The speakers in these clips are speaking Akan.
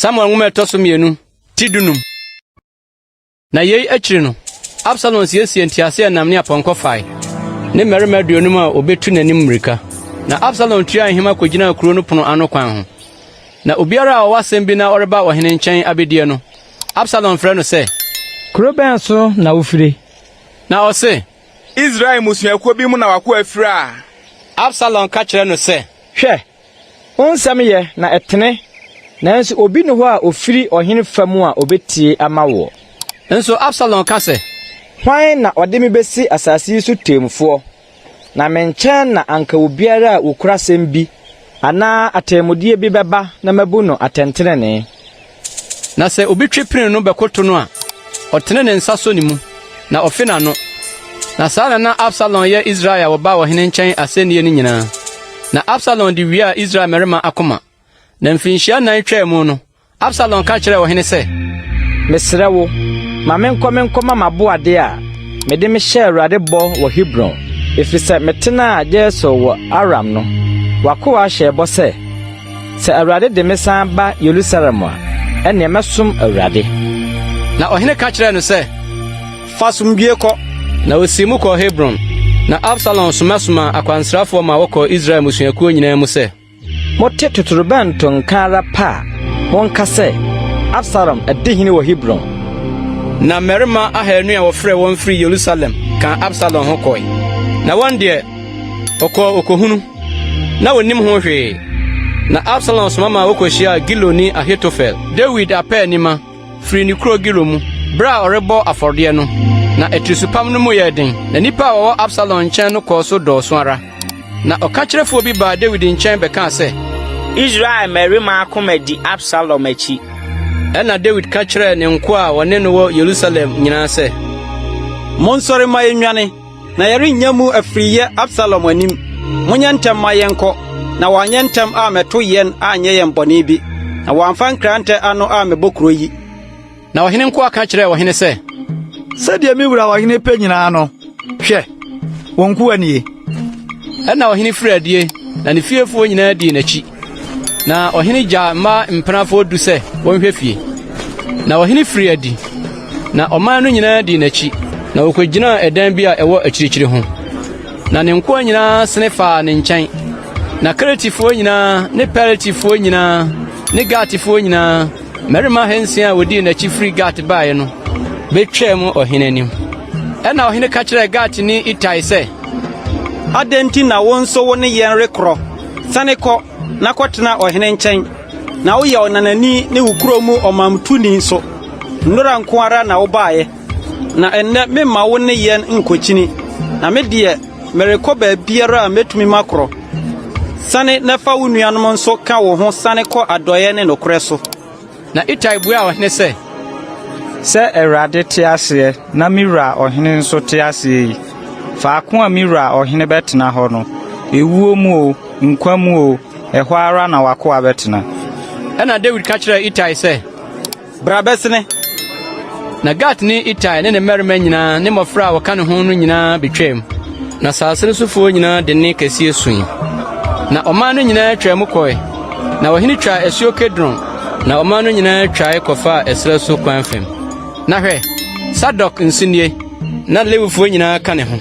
Samuel nwoma a ɛtɔ so mmienu, ti dunum. Na yei akyiri no, Absalom siesiee nteaseɛnam ne apɔnkɔ fae, ne mmarima aduonum a wobetu n'anim mmirika. Na Absalom tuaa nhema kogyinaa kurow no pon ano kwan ho. Na obiara a ɔwɔ asɛm bi na ɔreba ɔhene nkyɛn abedie no, Absalom frɛ no sɛ, Kuro bɛn so na wofire? Na ɔse, Israel mmusuakuo bi mu na w'akoa fire a. Absalom ka kyerɛ no sɛ, Hwɛ, wo nsɛm yɛ na ɛtene, nanso obi nni hɔ a ɔfiri ɔhene fa mu a ɔbɛtie ama woɔ. Nso Absalom ka sɛ, Hwan na ɔde me bɛsi asase yi so temmufoɔ? Na me nkyɛn na anka obiara a ɔkura asɛm bi anaa atemmudeɛ bi bɛba na mabu no atɛntenenee. Na sɛ obi twe pini no bɛkoto no a, ɔtene ne nsa sɔ ne mu, na ɔfe n'ano. Na saa na na Absalom yɛ Israel a wɔbaa ɔhene nkyɛn asɛnnie no nyinaa. Na Absalom de wiaa Israel mmarima akoma. Na mfirinhyia nnan twaa mu no, Absalom ka kyerɛɛ ɔhene sɛ, Mesrɛ wo, ma menkɔ menkɔma m'aboadeɛ a mede mehyɛɛ Awurade bɔ wɔ Hebron, ɛfiri sɛ metenaa Gesur wɔ Aram no, w'akoa hyɛɛ bɔ sɛ, 'Sɛ Awurade de me san ba Yerusalem a, ɛnneɛ mɛsom Awurade. Na ɔhene ka kyerɛɛ no sɛ, Fa asomdwoe kɔ. Na osii mu kɔɔ Hebron. Na Absalom somasomaa akwansrafoɔ ma wɔkɔɔ Israel mmusuakuo nyinaa mu sɛ, Mote totorobɛnto nka ara pɛ a, monka sɛ, 'Absalom adi hene wɔ Hebron! Na mmarima ahaanu a wɔfrɛɛ wɔn firii Yerusalem kaa Absalom ho kɔe. Na wɔn deɛ, wɔkɔɔ okohunu, na wonnim ho hwee. Na Absalom soma maa wokohyiaa Giloni Ahitofel, Dawid apaanima, firii ne kurow Gilo mu, bere a ɔrebɔ afɔreɛ no. Na atirisopam no mu yɛɛ den, na nnipa a wɔwɔ Absalom nkyɛn no kɔɔ so dɔɔso ara. Na ɔkakyerɛfoɔ bi baa Dawid nkyɛn bɛkaa sɛ, Israel mmarima akoma di Absalom akyi. Ɛnna Dawid ka kyerɛɛ ne nkoa a wɔne no wɔ Yerusalem nyinaa sɛ, Monsɔre mma yennwane, na yɛrennya mu afiriyɛ Absalom anim. Monyɛ ntɛm mma yɛnkɔ, na wanyɛ ntɛm ammɛto yɛn anyɛ yɛn bɔne bi, na wamfa nkrantɛ ano ammɛbɔ kurow yi. Na ɔhene nkoa ka kyerɛɛ ɔhene sɛ, Sɛdeɛ me wura ɔhene pɛ nyinaa no, hwɛ, wo nkoa nie. Ɛnna ɔhene firii adie, na ne fiefoɔ nyinaa dii n'akyi. Na ɔhene gyaa mmaa mpenafoɔ du sɛ wɔnhwɛ fie. Na ɔhene firii adi, na ɔman no nyinaa dii n'akyi, na wɔkɔgyinaa ɛdan bi a ɛwɔ akyirikyiri ho. Na ne nkoa nyinaa sene faa ne nkyɛn. Na Keretifoɔ nyinaa ne Peletifoɔ nyinaa ne Gatifoɔ nyinaa, mmarima ahansia a wɔdii n'akyi firi Gat baeɛ no, betwaam ɔhene anim. Ɛnna ɔhene ka kyerɛɛ Gatni Itai sɛ, Adɛn nti na wo nso wo ne yɛn rekorɔ? Sane kɔ, na kɔtena ɔhene nkyɛn, na woyɛ ɔnanani ne wo kurow mu ɔmamtoni nso. Nnora nko ara na wobaeɛ, na ɛnnɛ memma wo ne yɛn nkokyini, na me deɛ, merekɔ baabiara a metumi makorɔ. Sane na fa wo nuanom nso ka wo ho sane kɔ adɔeɛ ne nokorɛ so. Na Itai buaa ɔhene sɛ, Sɛ Awurade te aseɛ na me wura ɔhene nso te aseɛ yi, faako a me wura ɔhene bɛtena hɔ no, ewuo mu oo, nkwa mu oo, ɛhɔ ara na w'akoa bɛtena. Ɛnna Dawid ka kyerɛɛ Itai sɛ, Bra bɛsene. Na Gatni Itai ne ne mmarima nyinaa ne mmɔfra a wɔka ne ho no nyinaa betwaam. Na asase no sofoɔ nyinaa de nne kɛseɛ sui. Na ɔman no nyinaa twaa mu kɔe. Na ɔhene twaa asuo Kidron, na ɔman no nyinaa twae kɔfaa ɛserɛ so kwan fam. Na hwɛ, Sadok nso nie, na Lewifoɔ nyinaa ka ne ho.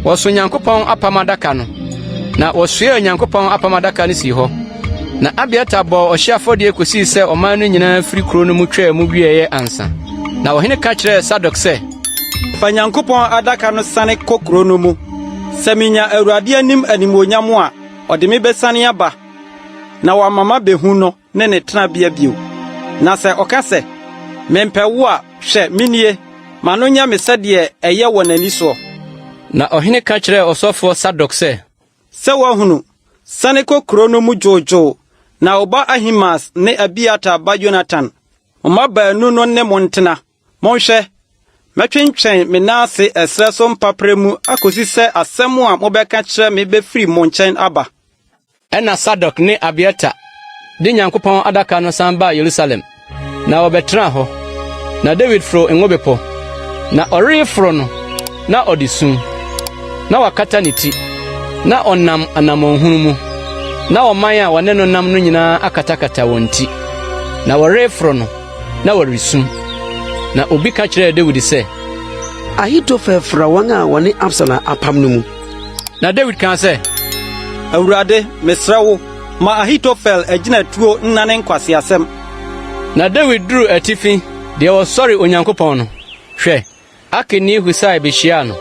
Wɔso Onyankopɔn apam adaka no, na wɔsoɛɛ Onyankopɔn apam adaka no sii hɔ. Na Abiatar bɔɔ ɔhyeɛ afɔdeɛ kɔsii sɛ ɔman no nyinaa firi kuro no mu twaa mu wieeɛ ansa. Na ɔhene ka kyerɛɛ Sadok sɛ, Fa Nyankopɔn adaka no sane kɔ kuro no mu. Sɛ minya Awurade anim animuonyam a, ɔde me besiane aba, na wama mabehu no ne ne tenabea bio. Na sɛ ɔka sɛ, 'Mempɛ wo' a, hwɛ, minie, ma no nyɛ me sɛdeɛ ɛyɛ wɔ n'ani soɔ. Na ɔhene ka kyerɛɛ ɔsɔfoɔ Sadok sɛ, Sɛ woahunu, sane kɔ kuro no mu dwoodwoo, na wo ba Ahimaas ne Abiatar ba Yonatan, mo mma baanu no ne mo ntena. Monhwɛ, mɛtwentwɛn me nan ase ɛserɛ so mpaperɛ mu akosi sɛ asɛm a mobɛka kyerɛ me befiri mo nkyɛn aba. Ɛnna Sadok ne Abiatar de Nyankopɔn adaka no san baa Yerusalem, na wɔbɛtenaa hɔ. Na Dawid foroo Ngo Bepɔ, na ɔreforo no, na ɔde su, na wakata ne ti, na ɔnam anammɔnhunu mu, na ɔman a wɔne no nam no nyinaa akatakata wɔn ti. Na wɔreforo no, na wɔresu. Na obi ka kyerɛɛ Dawid sɛ, Ahitofel fra wɔn a wɔne Absalom apam no mu. Na Dawid kaa sɛ, Awurade, mesrɛ wo, ma Ahitofel agyinatuo nnane nkwaseasɛm. Na Dawid duruu atifi deɛ wɔsɔre Onyankopɔn no, hwɛ, Arkini Husai behyiaa no.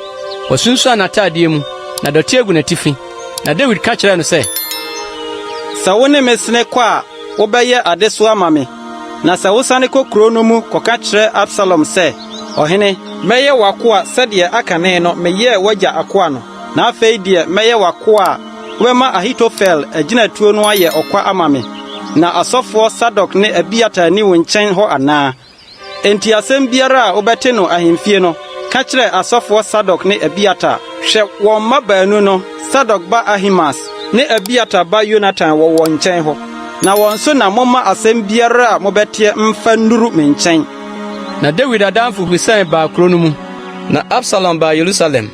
Wasunsuan n'ataadeɛ mu, na dɔte agu n'atifi. Na Dawid ka kyerɛɛ no sɛ, Sɛ wo ne me sene kɔ a, wobɛyɛ adesoa ama me. Na sɛ wosane kɔ kurow no mu kɔka kyerɛ Absalom sɛ, 'Ɔhene, mɛyɛ w'akoa sɛdeɛ akane no meyɛɛ w'agya akoa no, na afei deɛ mɛyɛ w'akoa a, wobɛma Ahitofel agyinatuo no ayɛ ɔkwa ama me. Na asɔfoɔ Sadok ne Abiatar nni wo nkyɛn hɔ anaa? Enti asɛm biara a wobɛte no ahemfie no, ka kyerɛ asɔfoɔ Sadok ne Abiatar. Hwɛ, wɔn mma baanu no, Sadok ba Ahimaas ne Abiatar ba Yonatan wɔ wɔn nkyɛn hɔ. Na wɔn so na momma asɛm biara a mobɛteɛ mfa nnuru me nkyɛn. Na Dawid adamfo Husai baa kurow no mu. Na Absalom baa Yerusalem.